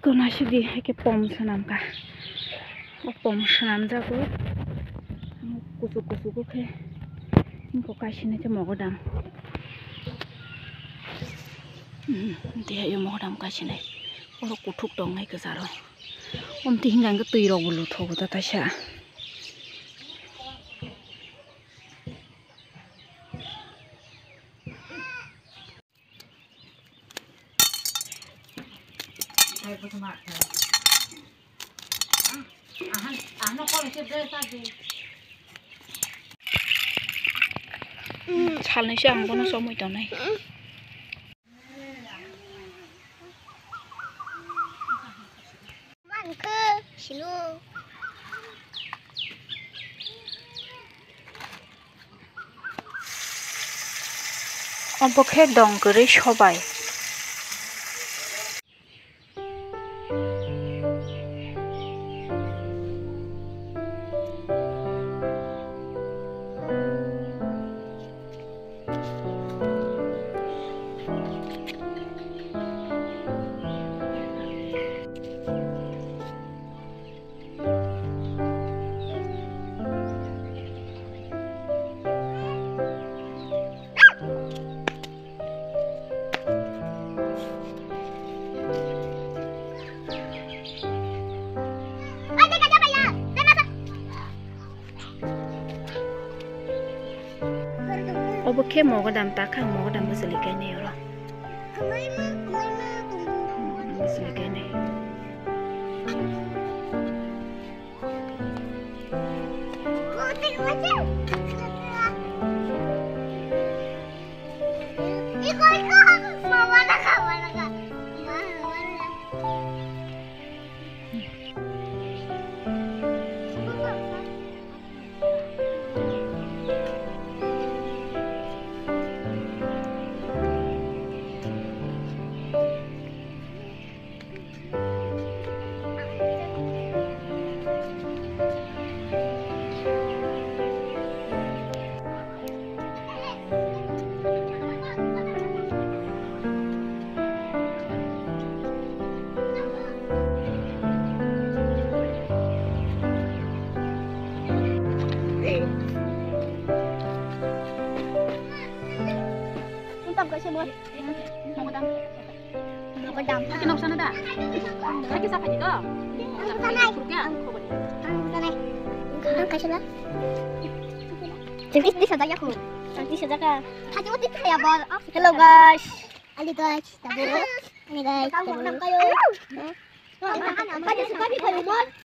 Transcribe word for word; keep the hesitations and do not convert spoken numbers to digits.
Kona sidi hai khe pom swnam kha. O pom swnam jago. Kuchuk kuchuk khe. Ingko kaisini khe mogodam. Hmm, tei hai mogodam kaisini. Oro kuthuk tongnai kwcharo. Omtwi hinga hwnkhe twi rok bo luthogo ta taisa. Salnwi se ang bono somoi tongnai. Obo khe dong kwrwi sobai. Obo khe mogodam ta kha, mogodam bwswlwi kainwi oro. Bwswlwi kainwi. Mogodam. Mogodam. Hakhe nok sana da? Hakhe sa phai di to? Ang sanai. Ang sanai. Ang kaisa la. Tris, tris hajar ya khun. Tris hajar ka. Haji uti kaya bol. Hello guys. Ali guys, tabuk. Ani guys, tabuk. Kaisa kapi kayu bol.